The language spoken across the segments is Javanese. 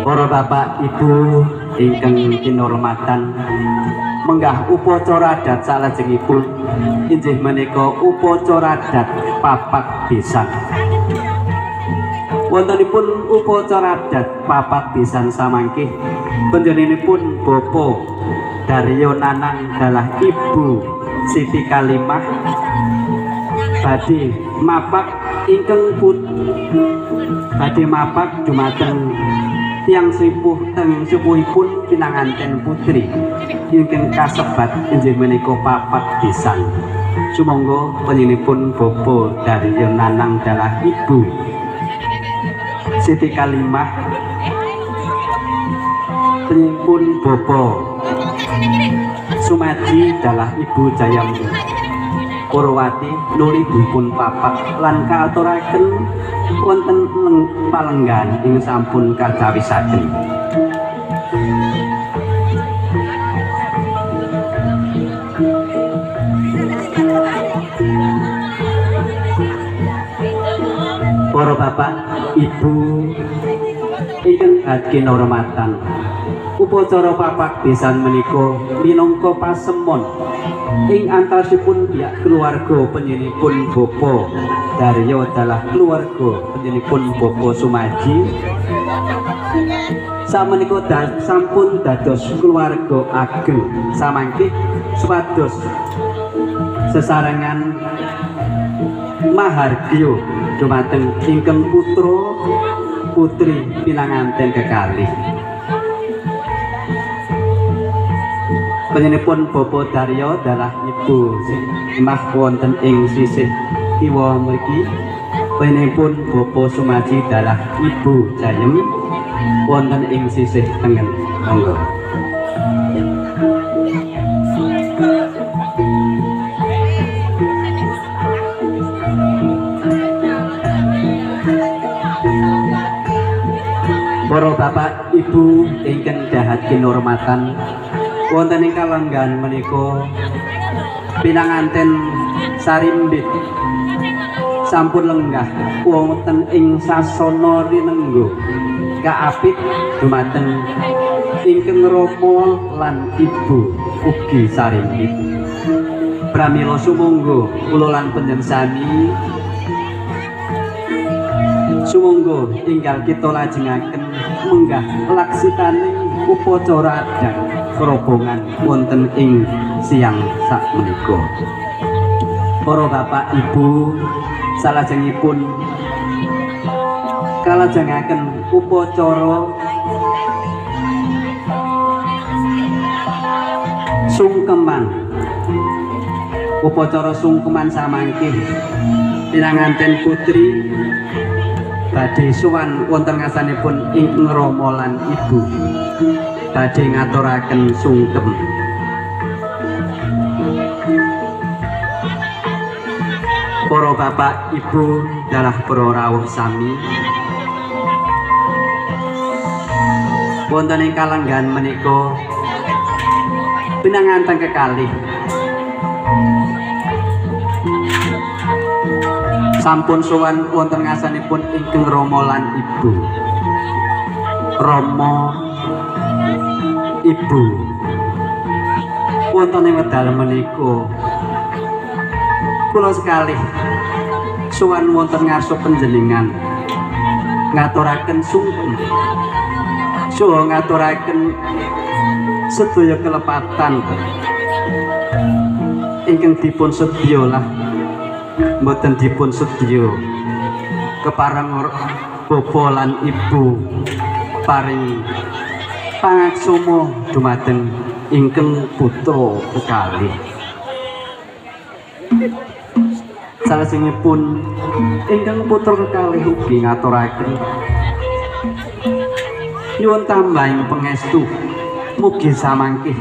Para bapak ibu ingkang kinurmatan, menggah upacara adat salajengipun inggih menika upacara adat papak besan. Wontenipun upacara adat papak besan samangke panjenenganipun Bapak Daryo Nanang dalah Ibu Siti Kalimah badhe mapak ingkang badhe mapak dumateng tiyang sepuh teng sepuhipun pinanganten putri ingkang kasebat inggih menika papak besan. Sumangga panjenenganipun Bapak Daryo Nanang dalah Ibu Siti Kalimah pun Bapak Sumaji dalah Ibu Jayam Purwati nuli dipun papak lan kaaturaken wonten palenggan ing sampun kacawisaken. Para bapak, ibu ingkang kinurmatan, upacara papak besan menika minangka pasemon ing antawisipun pihak keluarga panjenenganipun Bapak Daryo dalah keluarga panjenenganipun Bapak Sumaji samenika sampun dados keluarga ageng samangke supados sesarengan mahargya dumateng ingkang putra putri pinanganten kekalih. Panjenenganipun Bapak Daryo dalah Ibu Simah wonten ing sisih kiwa mriki. Panjenenganipun Bapak Sumaji dalah Ibu Jayem wonten ing sisih tengen. Monggo. Para bapak ibu ingkang dahat kinurmatan, wonten ing kalenggahan menika pinanganten sarimbit sampun lenggah wonten ing sasana rinenggo kaapit dumateng ingkang rama lan ibu ugi sarimbit. Pramila sumangga kula lan panjenengan sami sumangga ingkang kita lajengaken menggah laksitaning upacara adat kerobongan wonten ing siang sakmenika. Para bapak ibu salajengipun kalajengaken upacara sungkeman. Upacara sungkeman samangke pinanganten putri badhe sowan wonten ngasanipun ingkang rama lan ibu badhe ngaturaken sungkem. Para bapak ibu dalah para rawuh sami wonten ing kalenggahan menika pinanganten kekalih sampun sowan wonten ngasanipun ingkang rama lan ibu. Rama ibu wonten ing wedal menika kula sekalih sowan wonten ngarsa panjenengan ngaturaken sungkem saha ngaturaken sedaya kelepatan ingkang dipun sedya lah mboten dipun sedya kepareng bapa lan ibu paring pangaksama dumateng ingkang putra kekalih. Salajengipun ingkang putra kekalih ugi ngaturaken nyuwun tambahing pangestu mugi samangke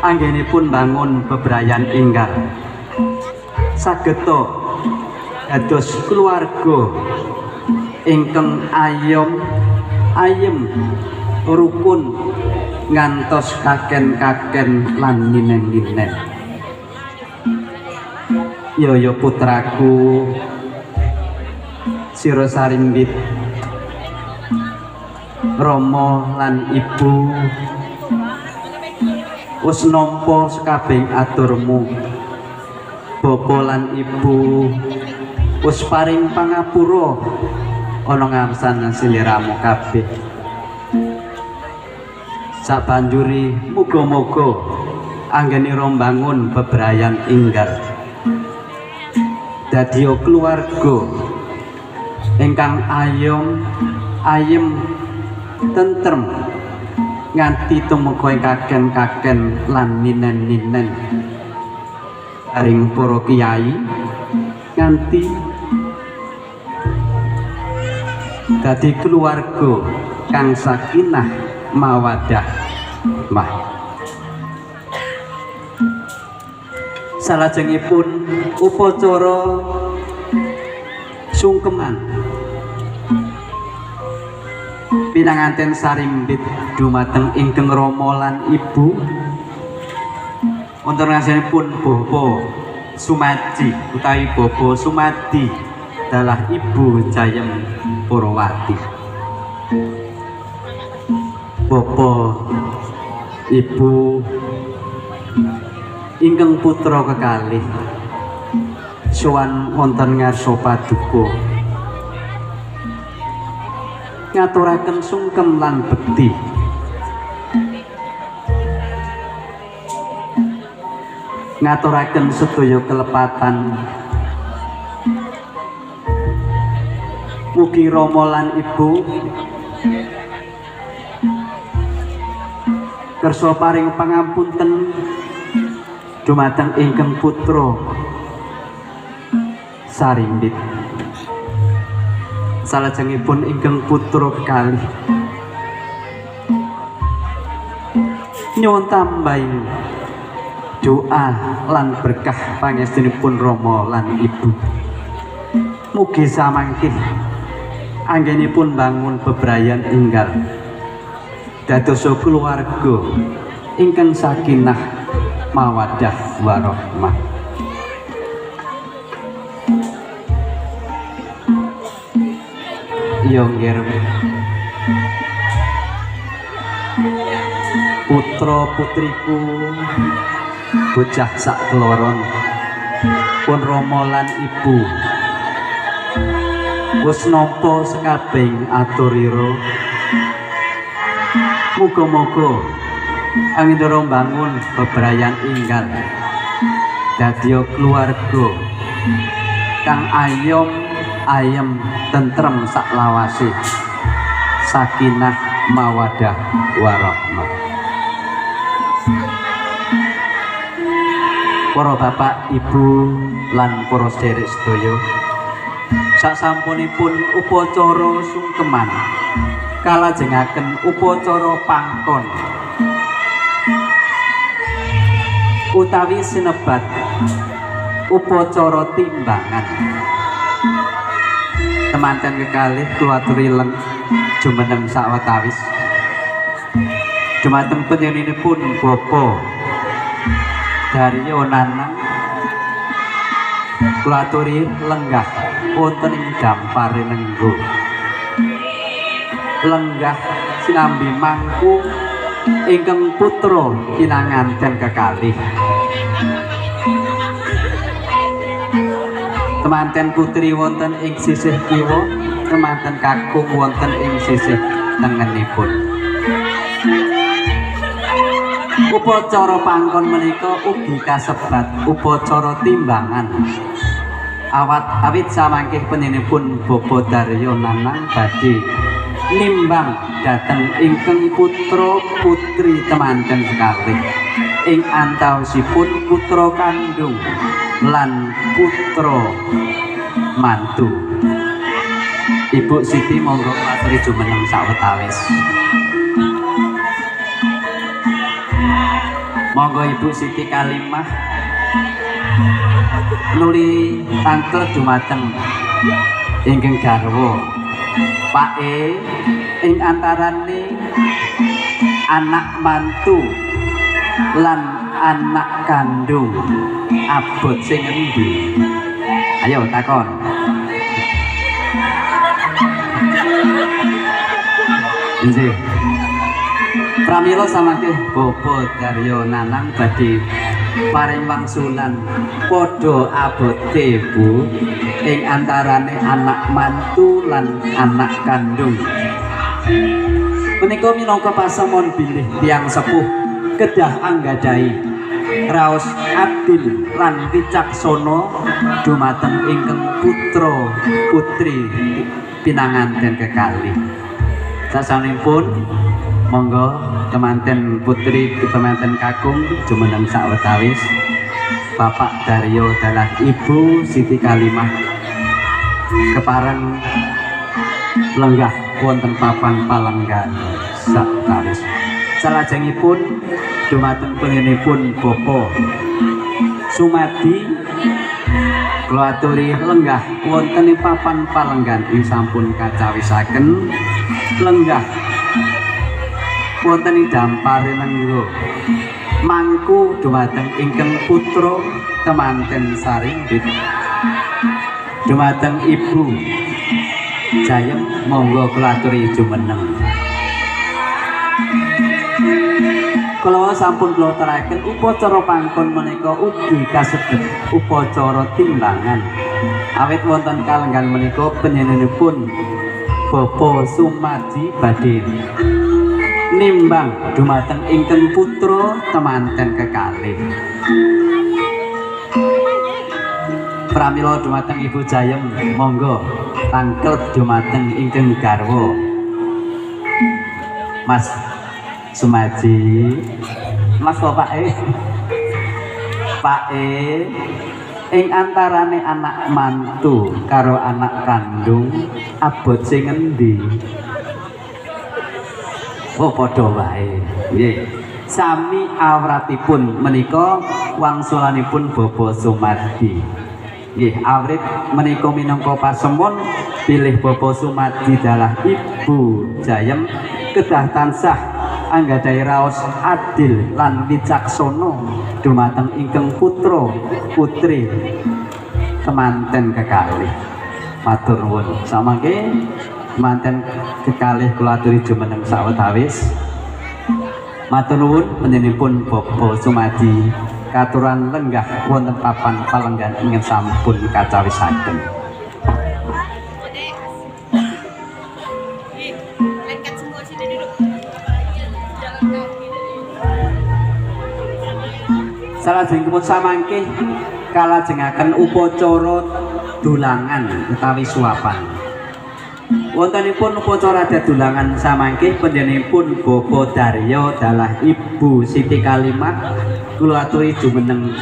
anggenipun bangun bebrayan enggal sageta dados keluarga ingkang ayom ayem rukun ngantos kaken-kaken lan ninen-ninen. Yoyo putraku sira sarimbit, Rama lan ibu wis nampa sekabehing aturmu. Bapa lan ibu wis paring pangapura ana ngarsan sliramu kabeh. Sabanjuri muga-muga anggenira mbangun bebrayan inggal dadiya keluarga ingkang ayom ayem tentrem nganti tumeka ing kaken-kaken lan ninen-ninen aring para kiai nganti dadi keluarga kang sakinah mawadah mah. Salajengipun upacara sungkeman pinanganten sarimbit dumateng ingkang rama lan ibu wonten ngasanipun Bapak Sumaji utawi Bapak Sumadi dalah Ibu Jayem Purwati. Bapak Ibu ingkang putra kekalih sowan wonten ngarsa paduka ngaturaken sungkem lan bekti ngaturaken sedaya kelepatan. Mugi rama lan ibu kersa paring pangapunten dumateng ingkang putra sarimbit. Salajengipun ingkang putra kekalih nyuwun tambahin doa lan berkah pangestunipun rama lan ibu. Mugi samangkih anggenipun bangun bebrayan enggal dadosa keluarga ingkang sakinah mawaddah warahmah. Yo nggih putra putriku bocah sak keloron pun rama lan ibu wis nampa sekabehing aturira. Muga-muga anggenira mbangun bebrayan inggal dadiya keluarga kang ayom ayem tentrem saklawase sakinah mawadah warahmah. Para bapak, ibu lan para sederek sedaya, sasampunipun upacara sungkeman kalajengaken upacara pangkon utawi sinebat upacara timbangan. Temanten kekalih kula aturi leng jumeneng sawetawis dumateng panjenenganipun Bapak Daryo Nanang kula aturi lenggah wonten ing dampare lenggo. Lenggah sinambi mangku ingkang putra kinanganten kekalih. Temanten putri wonten ing sisih kiwa, temanten kakung wonten ing sisih tengenipun. Upacara pangkon menika ugi kasebat upacara timbangan. Awit samangkih panjenenganipun Bapak Daryo Nanang badhe nimbang dhateng ingkang putra putri temanten sekalih ing antawisipun putra kandung lan putra mantu. Ibu Siti monggo aturi jumeneng sawetawis. Monggo Ibu Siti Kalimah nuli tangkel dumateng ingkang garwa Pak E ing antarane Anak mantu lan anak kandung abot sing endi? Ayo takon. Nggih. Pramila samangke Bapak Daryo Nanang badhe paring wangsulan padha abote Bu ing antarane anak mantu lan anak kandung. Menika minangka pasemon bilih tiyang sepuh kedah anggadhahi raos adil lan wicaksana dumateng ingkang putra putri pinanganten kekalih. Sasampunipun monggo temanten putri temanten kakung jumeneng sawetawis. Bapak Daryo dalah Ibu Siti Kalimah kepareng lenggah wonten papan palenggan sawetawis. Salajengipun dumateng panjenenganipun Bapak Sumadi kula aturi lenggah wonten ing papan palenggan ing sampun kacawisaken lenggah wonten ing dampare lenggo mangku dumateng ingkang putra temanten Saringgit. Dumateng Ibu Jayem monggo kula aturi jumeneng. Kula sampun kula aturaken upacara pangkon menika ugi kasebut upacara timbangan. Awit wonten kalenggan menika panjenenganipun Bapak Sumadi badhe nimbang dumateng ingkang putra temanten kekalih. Pramila dumateng Ibu Jayem monggo tangklet dumateng ingkang garwa. Mas Sumaji, Mas Bapake, Pake ing antarane anak mantu karo anak kandung abot sing endi? Oh padha wae. Nggih. Sami awratipun menika wangsulanipun Bapak Sumadi. Nggih, awrit menika minangka pasemon bilih Bapak Sumadi dalah Ibu Jayem kedah tansah anggadhahi raos adil lan wicaksana dumateng ingkang putra putri temanten kekalih. Matur nuwun. Samangke manten kekalih kula aturi jumeneng sawetawis. Matur nuwun panjenenganipun Bapak Sumadi katuran lenggah wonten papan palenggan ingkang sampun kacawisaken. Salajengipun samangke kalajengaken upacara dulangan utawi suapan. Wontenipun upacara adat dulangan samangke panjenenganipun Bapak Daryo dalah Ibu Siti Kalimah kula aturi jumeneng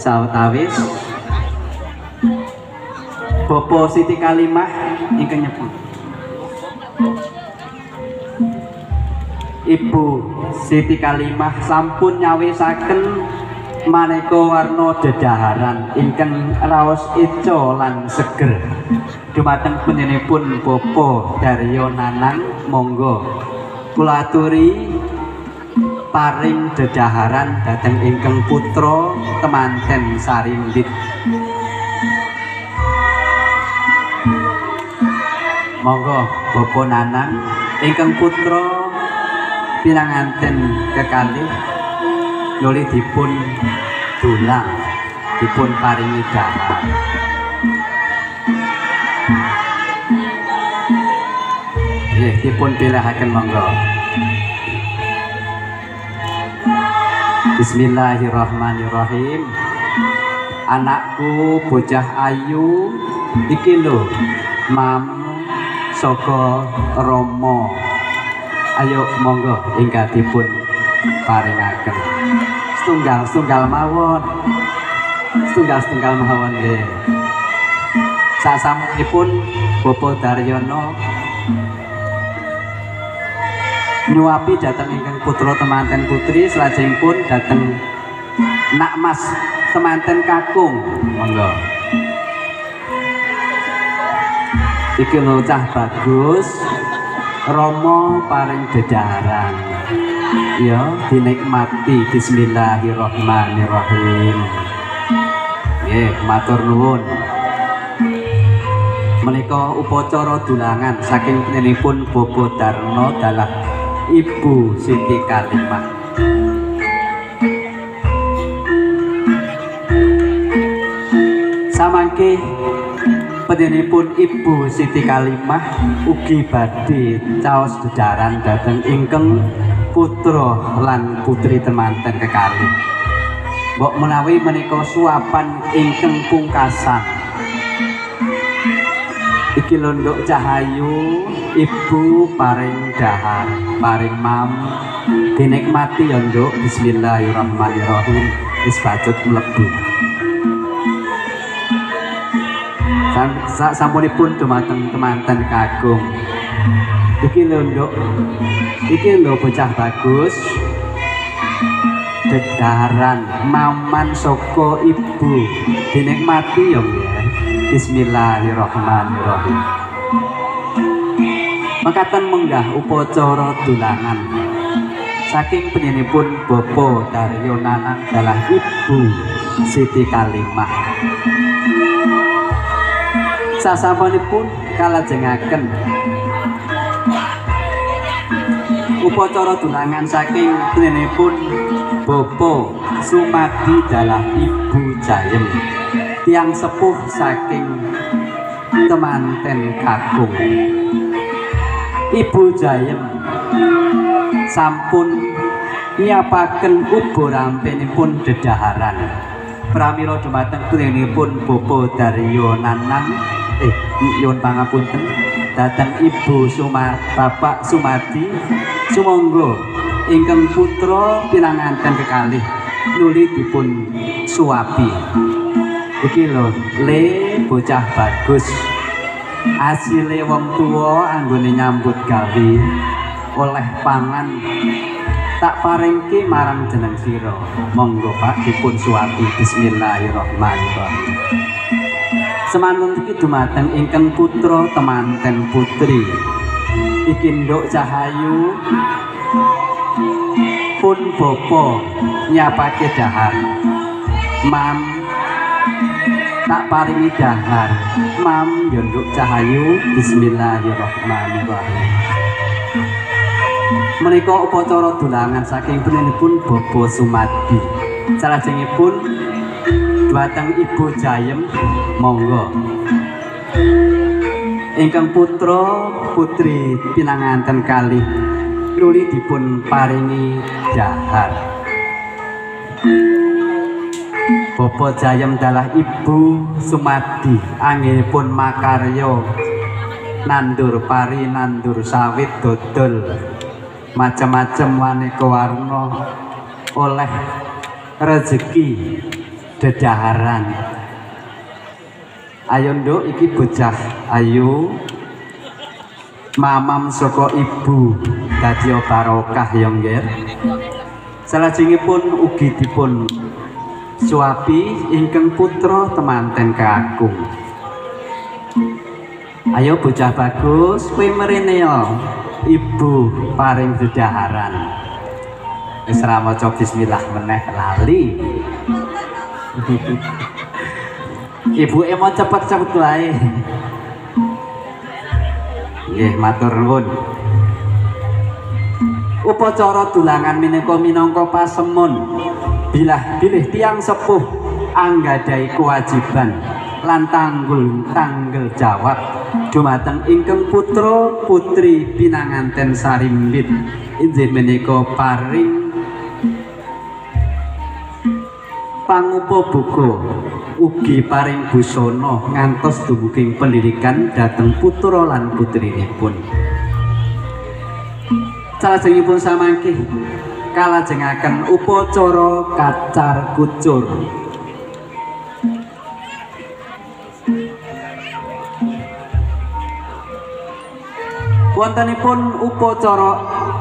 sawetawis. Bapak Siti Kalimah ingkang nyebut Ibu Siti Kalimah sampun nyawisaken maneka warna dedaharan ingkang raos ica lan seger. Dumateng panjenenganipun Bapak Daryo Nanang monggo kula aturi paring dedaharan dhateng ingkang putra temanten Saringgit. Monggo Bapak Nanang ingkang putra pinanganten kekalih nuli dipun dulang dipun paringi dahar. Nggih, dipun pilihaken monggo. Bismillahirrahmanirrahim. Anakku bocah ayu iki lho mam saka Rama. Ayo monggo ingkang dipun paringaken. Setunggal-setunggal mawon. Setunggal-setunggal mawon nggih. Sasampunipun Bapak Daryono nyuapi dhateng ingkang putra temanten putri, salajengipun dhateng nak mas temanten kakung. Monggo. Iki lho cah bagus. Rama paring dedaharan. Ya, dinikmati. Bismillahirrahmanirrahim. Nggih, matur nuwun. Menika upacara dulangan saking panjenenganipun Bapak Darno dalah Ibu Siti Kalimah. Samangke panjenenganipun Ibu Siti Kalimah ugi badhe caos dedaran dhateng ingkang putra lan putri temanten kekalih. Mbok menawi menika suapan ingkang pungkasan. Iki lho Nduk Cahayu, ibu paring dahar, paring mam, dinikmati ya Nduk. Bismillahirrahmanirrahim. Wis bacut mlebu. Sampunipun dumateng temanten kakung. Iki lho Nduk, iki lho bocah bagus. Dedaran maman saka ibu, dinikmati ya nggih. Bismillahirrahmanirrahim. Mekaten menggah upacara dulangan saking panjenenganipun Bapak Daryo Nanang dalah Ibu Siti Kalimah. Sasampunipun kalajengaken upacara dulangan saking panjenenganipun Bapak Sumadi dalah Ibu Jayem, tiyang sepuh saking temanten kakung. Ibu Jayem sampun nyiapaken uba rampenipun dedaharan. Pramila dumateng panjenenganipun Bapak Daryo Nanang, nyuwun pangapunten dhateng Ibu Bapak Sumadi, sumangga ingkang putra pinanganten kekalih nuli dipun suapi. Iki lho le bocah bagus, asile wong tuwa anggone nyambut gawe oleh pangan tak paringke marang jeneng sira. Monggo Pak dipun suapi. Bismillahirrahmanirrahim. Semanten iki dumateng ingkang putra temanten putri. Iki Nduk Cahayu pun bapa nyapake dahar. Mam tak paringi dahar. Mam ya Nduk Cahayu. Bismillahirrahmanirrahim. Menika upacara dulangan saking panjenenganipun Bapak Sumadi. Salajengipun dumateng Ibu Jayem, monggo. Ingkang putra putri pinanganten kalih nuli dipun paringi dahar. Bapak Jayem dalah Ibu Sumadi anggenipun makarya nandur pari, nandur sawit, dodol macam-macam waneka warna oleh rezeki dedaharan. Ayo Nduk, iki bocah ayu mamam saka ibu dadi barokah ya nggih. Salajengipun ugi dipun suapi ingkang putra temanten kakung. Ayo bocah bagus, kowe mrene ya. Ibu paring dedaharan. Wis ra maca bismillah meneh lali. Ibuke mau cepet-cepet wae. Nggih, matur nuwun. Upacara dulangan minangka minangka pasemon bilah bilih tiyang sepuh anggadhahi kewajiban lan tanggul jawab dumateng ingkang putra putri pinanganten sarimbit. Inggih menika paring pangupa buka ugi paring busana ngantos dumugi pendidikan dhateng putra lan putrinipun. Salajengipun samangke kalajengaken upacara kacar kucur. Wontenipun upacara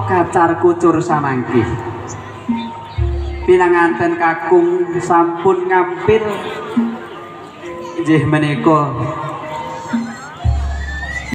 kacar kucur samangke pinanganten kakung sampun ngampil inggih menika